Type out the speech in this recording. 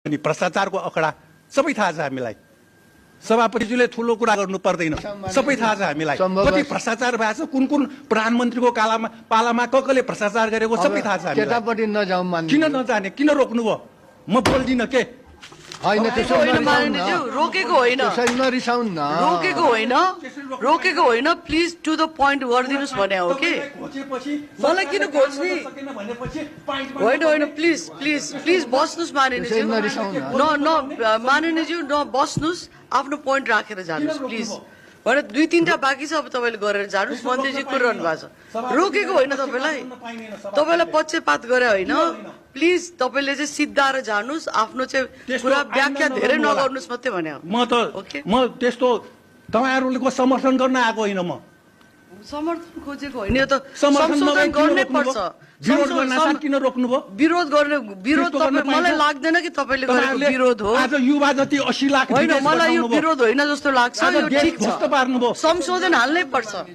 अनि भ्रष्टाचारको अखडा सबै थाहा छ हामीलाई। सभापतिज्यूले ठुलो कुरा गर्नु पर्दैन, सबै थाहा छ हामीलाई। कति भ्रष्टाचार भएको छ, कुन कुन प्रधानमन्त्रीको पालामा कसले भ्रष्टाचार गरेको सबै थाहा छ हामीलाई। त्यतापट्टि नजाउँ मान्नु। किन नजाने, किन रोक्नुभयो? म बोल्दिनँ के? होइन त्यसो रोकेको होइन, नरिसाउनु न। रोकेको होइन, प्लिज टु द पोइन्ट गरिदिनुहोस् भने हो कि। मलाई किन खोज्ने? होइन प्लिज प्लिज प्लिज बस्नुहोस् माननीयज्यू, माननीयज्यू न बस्नुहोस्, आफ्नो पोइन्ट राखेर जानुहोस् प्लिज। भने 2-3टा बाँकी छ, अब तपाईँले गरेर जानुहोस्। मन्त्रीजी कुरिरहनु भएको छ, रोकेको होइन तपाईँलाई, तपाईँलाई पक्षपात गरे होइन। प्लिज तपाईँले चाहिँ सिद्धाएर जानुहोस्, आफ्नो चाहिँ कुरा व्याख्या धेरै नगर्नुहोस् मात्रै भने हो। म त्यस्तो तपाईँहरूको समर्थन गर्न आएको होइन, म समर्थन खोजेको होइन। यो त समर्थन संशोधन गर्नै पर्छ। विरोध गर्न साथ किन रोक्नुभयो? विरोध तपाईँ, मलाई लाग्दैन कि तपाईँले गरेको विरोध हो। आज युवा जति 80 लाख होइन, मलाई यो विरोध होइन जस्तो लाग्छ। यो ठिक छ, पार्नुभयो। संशोधन हाल्नै पर्छ।